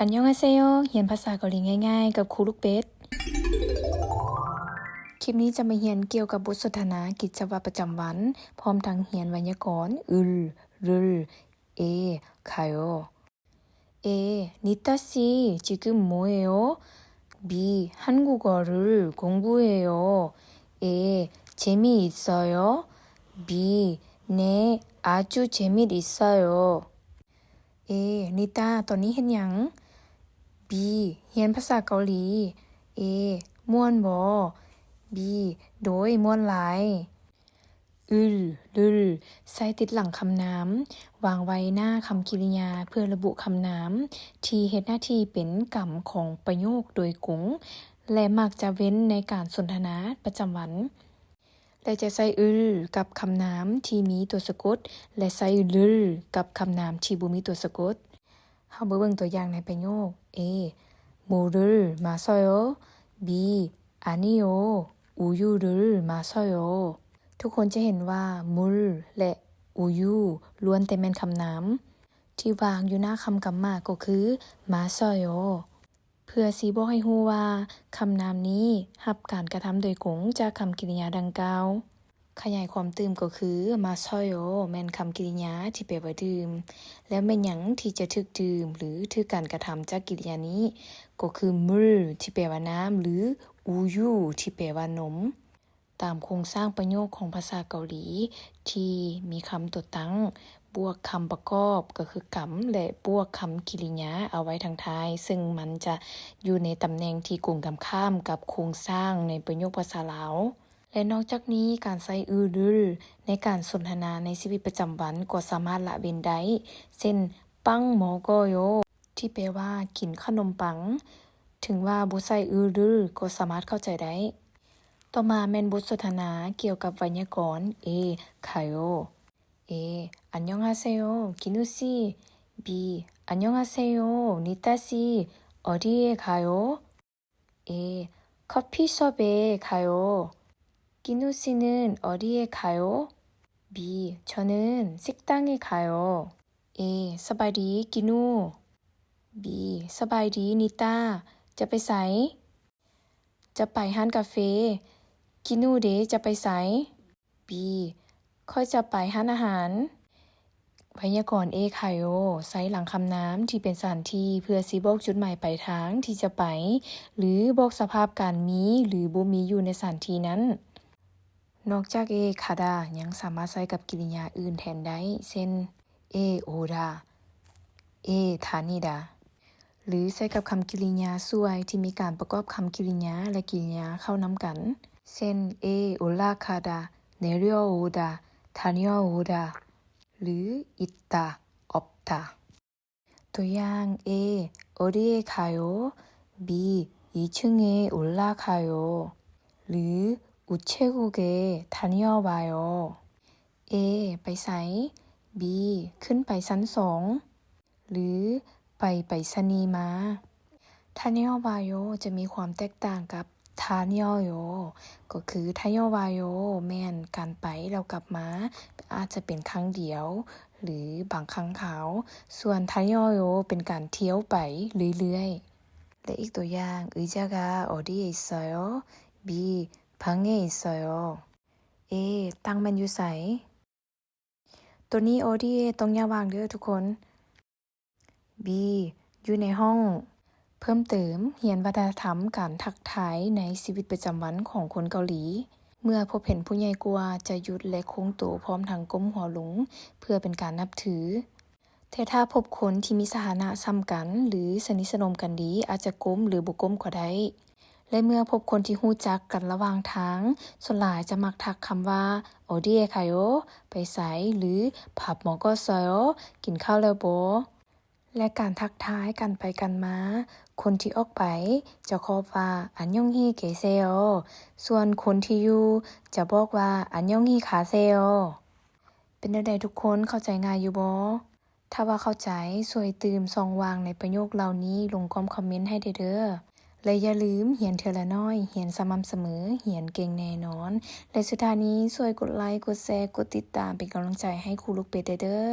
안녕하세요. ຮຽນພາສາເກົາຫຼີງ່າຍໆກັບຄູລູກເປັດ. ຄລິບນີ້ຈະມາຮຽນກ່ຽວກັບບົດສົນທະນາກິດຈະວັດປະຈຳວັນ, ພ້ອມທັງຮຽນໄວຍາກອນ 을, 를, 에, 가요. A, 니따 씨, 지금 뭐해요? B, 한국어를 공부해요. A, 재미있어요? B, 네, 아주 재밌어요. A, ນິຕາ ຕອນນີ້ເຮັດຫຍັງ? B, ຮຽນພາສາເກົາຫຼີ. A, ມ່ວນບໍ່? B, ໂດຍ, ມ່ວນຫຼາຍ. 을, 를 ໃຊ້ຕິດຫຼັງຄຳນາມ, ວາງໄວ້ໜ້າຄຳກິລິຍາເພື່ອລະບຸຄຳນາມທີ່ເຮັດໜ້າທີ່ເປັນກຳຂອງປະໂຫຍກໂດຍກົງ ແລະ ມັກຈະເວັ້ນໃນການສົນທະນາປະຈຳວັນ ແລະ ຈະໃຊ້ 을 ກັບຄຳນາມທີ່ມີຕົວສະກົດ ແລະ ໃຊ້ 를 ກັບຄຳນາມທີ່ບໍ່ມີຕົວສະກົດ. ເຮົາມາເບິ່ງຕົວຢ່າງໃນປະໂຫຍກ. A, 물을 마셔요. B, 아니요, 우유를 마셔요. ທຸກຄົນຈະເຫັນວ່າ 물 ແລະ 우유 ລ້ວນແຕ່ແມ່ນຄຳນາມທີ່ວາງຢູ່ໜ້າຄຳກຳມະກໍຄື 마셔요. ເພື່ອຊິບອກໃຫ້ຮູ້ວ່າຄຳນາມນີ້ຮັບການກະທຳໂດຍກົງຈາກຄຳກິລິຍາດັ່ງກ່າວ. ຂະຫຍາຍຄວາມຕື່ມກໍຄື 마셔요 ແມ່ນຄຳກິລິຍາທີ່ແປວ່າດື່ມ. ແລ້ວແມ່ນຫຍັງທີ່ຈະຖືກດື່ມ ຫຼື ຖືກການກະທຳຈາກກິລິຍານີ້? ກໍຄື 물 ທີ່ແປວ່ານ້ຳ ຫຼື 우유 ທີ່ແປວ່ານົມ. ຕາມໂຄງສ້າງປະໂຫຍກຂອງພາສາເກົາຫຼີທີ່ມີຄຳຕົວຕັ້ງ ບວກຄຳປະກອບ ກໍຄືກຳ ແລະ ບວກຄຳກິລິຍາເອົາໄວ້ທາງທ້າຍ, ເຊິ່ງມັນຈະຢູ່ໃນຕຳແໜ່ງທີ່ກົງກັນຂ້າມກັບໂຄງສ້າງໃນປະໂຫຍກພາສາລາວ. ແລະ ນອກຈາກນີ້, ການໃຊ້ 을, 을 ໃນການສົນທະນາໃນຊີວິດປະຈຳວັນກໍສາມາດລະເວັ້ນໄດ້, ເຊັ່ນ 빵 먹어요 ທີ່ແປວ່າກິນຂະໜົມປັງ, ເຖິງວ່າບໍ່ໃຊ້ 을, 을 ກໍສາມາດເຂົ້າໃຈໄດ້. ຕໍ່ມາແມ່ນບົດສົນທະນາກ່ຽວກັບໄວຍາກອນ A, 가요. A, 안녕하세요, 기누 씨. B, 안녕하세요, 니따 씨. 어디에 가요? A, 커피숍에 가요. 기누 씨는 어디에 가요? B, 저는 식당에 가요. A, ສະບາຍດີ ກິນູ. B, ສະບາຍດີ ນິຕາ. ຈະໄປໃສ? ຈະໄປຮ້ານກາເຟ. ກິນູເດ ຈະໄປໃສ? B, ຂ້ອຍຈະໄປຮ້ານອາຫານ. ໄວຍາກອນ 에 가요 ໃຊ້ຫຼັງຄຳນາມທີ່ເປັນສະຖານທີ່ ເພື່ອຊິບອກຈຸດໝາຍປາຍທາງທີ່ຈະໄປ ຫຼື ບອກສະພາບການມີ ຫຼື ບໍ່ມີຢູ່ໃນສະຖານທີ່ນັ້ນ. ນອກຈາກ 에 가다 ຍັງສາມາດໃຊ້ກັບກິລິຍາອື່ນແທນໄດ້ ເຊັ່ນ 에 오다, 에 다니다 ຫຼື ໃຊ້ກັບຄຳກິລິຍາຊ່ວຍທີ່ມີການປະກອບຄຳກິລິຍາ ແລະ ກິລິຍາເຂົ້ານຳກັນ ເຊັ່ນ 에 올라가다, 내려오다, 다녀오다 ຫຼື 있다, 없다. ຕົວຢ່າງ A 어디에 가요? B 이층에 올라가요. ຫຼື 우체국에 다녀와요. A ໄປໃສ? B ຂຶ້ນໄປຊັ້ນສອງ ຫຼື ໄປໄປສະນີມາ. 다녀와요 ຈະມີຄວາມແຕກຕ່າງກັບ 다녀요 ກໍຄື 다녀와요 ແມ່ນການໄປແລ້ວກັບມາ ອາດຈະເປັນຄັ້ງດຽວ ຫຼື ບາງຄັ້ງຄາວ, ສ່ວນ 다녀요 ເປັນການທ່ຽວໄປເລື້ອຍໆ. ແລະ ອີກຕົວຢ່າງ 의자가 어디에 있어요? B 방에 있어요. A ຕັ່ງແມ່ນຢູ່ໃສ? ໂຕນີ້ 어디에 ຕ້ອງຢ່າວາງເດີ້ທຸກຄົນ. B ຢູ່ໃນຫ້ອງ. ເພີ່ມເຕີມ, ຮຽນວັດທະນະທຳການທັກທາຍໃນຊີວິດປະຈຳວັນຂອງຄົນເກົາຫຼີ. ເມື່ອພົບເຫັນຜູ້ໃຫຍ່ກວ່າ, ຈະຢຸດ ແລະ ໂຄ້ງໂຕ ພ້ອມທັງກົ້ມຫົວລົງ ເພື່ອເປັນການນັບຖື. ແຕ່ຖ້າພົບຄົນທີ່ມີສະຖານະສ່ຳກັນ ຫຼື ສະໜິດສະໜົມກັນດີ, ອາດຈະກົ້ມ ຫຼື ບໍ່ກົ້ມກໍໄດ້. ແລະ ເມື່ອພົບຄົນທີ່ຮູ້ຈັກກັນລະຫວ່າງທາງ, ສ່ວນຫຼາຍຈະມັກທັກຄຳວ່າ 어디에 가요? ໄປໃສ? ຫຼື 밥 먹었어요? ກິນເຂົ້າແລ້ວບໍ່? ແລະ ການທັກທາຍກັນໄປກັນມາ, ຄົນທີ່ອອກໄປຈະຕອບວ່າ 안녕히 계세요. ສ່ວນຄົນທີ່ຢູ່ຈະບອກວ່າ 안녕히 가세요. ເປັນແນວໃດທຸກຄົນ ເຂົ້າໃຈງ່າຍຢູ່ບໍ່? ຖ້າວ່າເຂົ້າໃຈ, ຊ່ວຍຕື່ມຊ່ອງວ່າງໃນປະໂຫຍກເຫຼົ່ານີ້ລົງກ້ອມຄອມເມັນໃຫ້ແດ່ເດີ້. ແລະ ຢ່າລືມ, ຮຽນເທື່ອລະໜ້ອຍ, ຮຽນສະໝ່ຳສະເໝີ, ຮຽນເກັ່ງແນ່ນອນ. ແລະ ສຸດທ້າຍນີ້, ຊ່ວຍກົດໄລ, ກົດແຊ, ກົດຕິດຕາມເປັນກຳລັງໃຈໃຫ້ຄູລູກເປັດແດ່ເດີ້.